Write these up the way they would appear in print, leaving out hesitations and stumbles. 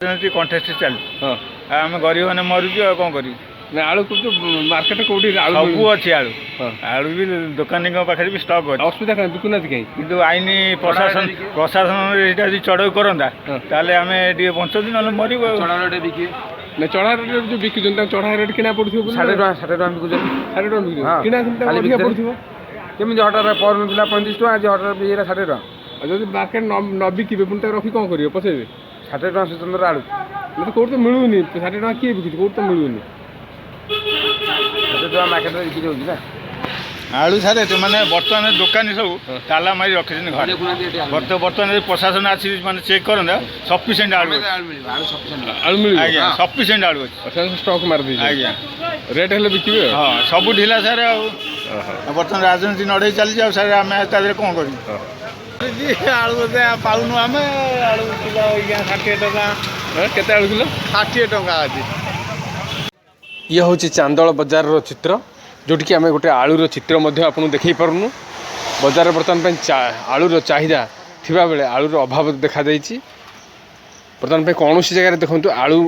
ରାଜନୀତି କଣ୍ଟେଷ୍ଟ ଚାଲିଛି। ଆଉ ଆମେ ଗରିବ ମାନେ ମରୁଛୁ, ଆଉ କ'ଣ କରିବୁ? ନା, ଆଳୁ ମାର୍କେଟ କୋଉଠି ଆଳୁ ସବୁ ମିଳୁନି? ଅଛି ଆଳୁ। ଆଳୁ ବି ଦୋକାନୀଙ୍କ ପାଖରେ ବି ଷ୍ଟକ୍ ଅଛି। ଅସୁବିଧା କାହିଁ? ବିକୁନାହାନ୍ତି କାହିଁ? କିନ୍ତୁ ଆଇନ ପ୍ରଶାସନ, ଏଇଟା ଯଦି ଚଢ଼ଉ କରନ୍ତା, ତାହେଲେ ଆମେ ଟିକେ ବଞ୍ଚନ୍ତୁ, ନହେଲେ ମରିବୁ ଆଉ। ଚଢ଼ା ରେଟ୍ ବିକିବେ। ନା, ଚଢ଼ା ରେଟ୍ ଯୋଉ ବିକୁଛନ୍ତି, ତାଙ୍କୁ ଚଢ଼ା ରେଟ୍ କିଣା ପଡୁଥିବ ବୋଲି। 60 ଟଙ୍କା, 60 ଟଙ୍କା ବିକୁଛନ୍ତି। 60 ଟଙ୍କା ବିକୁଛନ୍ତି? ହଁ। କିଣା କିନ୍ତୁ ଖାଲି ଅଧିକା ଭିତରେ। ପଡୁଥିବ। କେମିତି ହଠାତ୍? ପରଦିନ ଥିଲା 35 ଟଙ୍କା, ଆଜି ହଠାତ୍ ହେଇଗଲା 60 ଟଙ୍କା। ଆଉ ଯଦି ମାର୍କେଟ ନ ବିକିବେ, ପୁଣି ତାକୁ ରଖି କ'ଣ କରିବେ? ପଚେଇବେ। 60 ଟଙ୍କା ସ୍ୱତନ୍ତ୍ର ଆଳୁ। ମୋତେ କୋଉଠି ତ ମିଳୁନି। 60 ଟଙ୍କା କିଏ ବିକୁଛି? କୋଉଠି ତ ମିଳୁନି। 60 ଟଙ୍କା ମାର୍କେଟରେ ବିକ୍ରି ହେଉଛି ନା। ଆଳୁ ସାର୍ ଏତେ ମାନେ ବର୍ତ୍ତମାନ ଦୋକାନୀ ସବୁ ତାଲା ମାରି ରଖିଛନ୍ତି ଘରେ। ଦେଖୁନାହାନ୍ତି ଏଠି ଆଳୁ। ବର୍ତ୍ତମାନ ଯଦି ପ୍ରଶାସନ ଆସି ମାନେ ଚେକ୍ କରନ୍ତା, ସଫିସିଏଣ୍ଟ ଆଳୁ ଅଛି। ଆଳୁ ମିଳିବ, ଆଳୁ ସଫିସିଏଣ୍ଟ। ଆଳୁ ମିଳିବ? ଆଜ୍ଞା, ସଫିସିଏଣ୍ଟ ଆଳୁ ଅଛି। ଷ୍ଟକ୍ ମାରି ଦେଇଛନ୍ତି? ଆଜ୍ଞା। ରେଟ୍ ହେଲେ ବିକିବେ ଆଉ? ହଁ, ସବୁ ଢିଲା ସାର୍। ଆଉ ଆଉ ବର୍ତ୍ତମାନ ରାଜନୀତି ଲଢ଼େଇ ଚାଲିଛି, ଆଉ ସାର୍ ଆମେ ତା ଦେହରେ କ'ଣ କରିବୁ? ଆଳୁ ବୋଧେ ପାଉନୁ ଆମେ। ଆଳୁ କିଲୋ ଆଜ୍ଞା 60 ଟଙ୍କା। ହଁ, କେତେ ଆଳୁ କିଲୋ? 60 ଟଙ୍କା ଅଛି। ଇଏ ହେଉଛି ଚାନ୍ଦଳ ବଜାରର ଚିତ୍ର, ଯେଉଁଠିକି ଆମେ ଗୋଟେ ଆଳୁର ଚିତ୍ର ମଧ୍ୟ ଆପଣଙ୍କୁ ଦେଖାଇ ପାରୁନୁ। ବଜାରରେ ବର୍ତ୍ତମାନ ପାଇଁ ଆଳୁର ଚାହିଦା ଥିବାବେଳେ ଆଳୁର ଅଭାବ ଦେଖାଦେଇଛି। ବର୍ତ୍ତମାନ ପାଇଁ କୌଣସି ଜାଗାରେ ଦେଖନ୍ତୁ, ଆଳୁ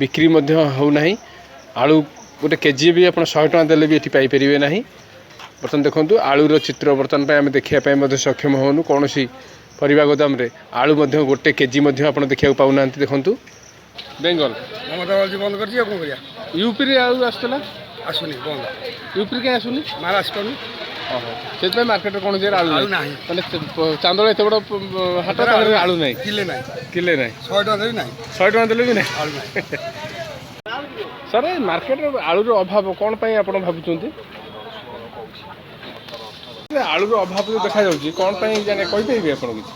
ବିକ୍ରି ମଧ୍ୟ ହେଉନାହିଁ। ଆଳୁ ଗୋଟେ କେଜି ବି ଆପଣ 100 ଟଙ୍କା ଦେଲେ ବି ଏଠି ପାଇପାରିବେ ନାହିଁ। ବର୍ତ୍ତମାନ ଦେଖନ୍ତୁ, ଆଳୁର ଚିତ୍ର ବର୍ତ୍ତମାନ ପାଇଁ ଆମେ ଦେଖିବା ପାଇଁ ମଧ୍ୟ ସକ୍ଷମ ହେଉନୁ। କୌଣସି ପରିବା ଗୋଦାମରେ ଆଳୁ ମଧ୍ୟ ଗୋଟେ କେଜି ମଧ୍ୟ ଆପଣ ଦେଖିବାକୁ ପାଉନାହାନ୍ତି। ଦେଖନ୍ତୁ, ବେଙ୍ଗଲ। ମମତା ବାନାର୍ଜୀ ବନ୍ଦ କରିଛି, ଆଉ କ'ଣ କରିବା? ୟୁପିରେ ଆଳୁ ଆସୁଥିଲା? ଆସୁନି, ବନ୍ଦ। ୟୁପିରେ କାହିଁ ଆସୁନି? ମାଲ ଆସିପାରୁନି। ଓହୋ, ସେଥିପାଇଁ ମାର୍କେଟରେ କୌଣସି ଜାଗାରେ ଆଳୁ ଆଳୁ ନାହିଁ। ନାହିଁ। ମାନେ ଚାନ୍ଦଳ ଏତେ ବଡ଼ ହାଟ, ତା ଦେହରେ ଆଳୁ ନାହିଁ। କିଲେ ନାହିଁ। କିଲେ ନାହିଁ। 100 ଟଙ୍କା ଦେବି ନାହିଁ। 100 ଟଙ୍କା ଦେଲେ ବି ନାହିଁ। ଆଳୁ ନାହିଁ। ସାର୍, ଏ ମାର୍କେଟରେ ଆଳୁର ଅଭାବ କ'ଣ ପାଇଁ ଆପଣ ଭାବୁଛନ୍ତି? ଏ ଆଳୁର ଅଭାବ ଯୋଉ ଦେଖାଯାଉଛି, କ'ଣ ପାଇଁ ଜାଣେ କହିପାରିବେ ଆପଣ କିଛି?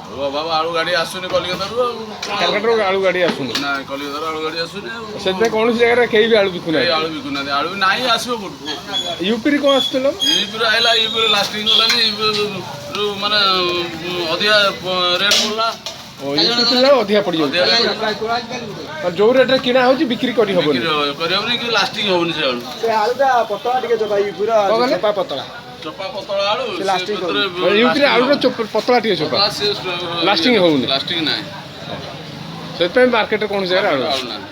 ଆଳୁ ଅଭାବ, ଆଳୁ ଗାଡ଼ି ଆସୁନି କଲିକତାରୁ ଆଉ। କାଲକାଟାରୁ ଆଳୁ ଗାଡ଼ି ଆସୁନି? ନା, କଲିକତାରୁ ଆଳୁ ଗାଡ଼ି ଆସୁନି ଆଉ। ସେଥିପାଇଁ କୌଣସି ଜାଗାରେ କେହି ବି ଆଳୁ କେହି ବିକୁନାହାନ୍ତି? ଆଳୁ ବିକୁନାହାନ୍ତି। ଆଳୁ ନାହିଁ, ଆସିବ କୋଉଠୁ? ୟୁପିରେ କ'ଣ ଆସୁଥିଲା? ୟୁପିରୁ ଆଇଲା, ୟୁପିରୁ ଲାଷ୍ଟିଂ ଗଲାନି। ୟୁପିରୁ ମାନେ ଅଧିକା ରେଟ୍ ପଡ଼ିଲା। ଓ, ୟୁପି ଥିଲା ଅଧିକା ପଡ଼ିଯାଉଛି। ଅଧିକା rate। ଆଉ ଯୋଉ ରେଟ୍ରେ କିଣା ହେଉଛି, ବିକ୍ରି କରିହେବନି। ବିକ୍ରି କରିହେବନି କି ଲାଷ୍ଟିଂ ହବନି ସେ ଆଳୁ। ସେ ଆଳୁଟା ପତଳା ଟିକେ, ଚୋପା ପୁରା। କଣ କହିଲେ? ଚୋପା ପତଳା। ଚୋପା ପତଳା ଆଳୁ। ସେ lasting। ୟୁପିରେ ଆଳୁର ପତଳା ଟିକେ ଚୋପା, ଲାଷ୍ଟିଂ ହଉନି। ଲାଷ୍ଟିଂ ନାହିଁ। ସେଥିପାଇଁ ମାର୍କେଟରେ କୌଣସି ଜାଗାରେ ଆଳୁ ଆଳୁ ନାହିଁ।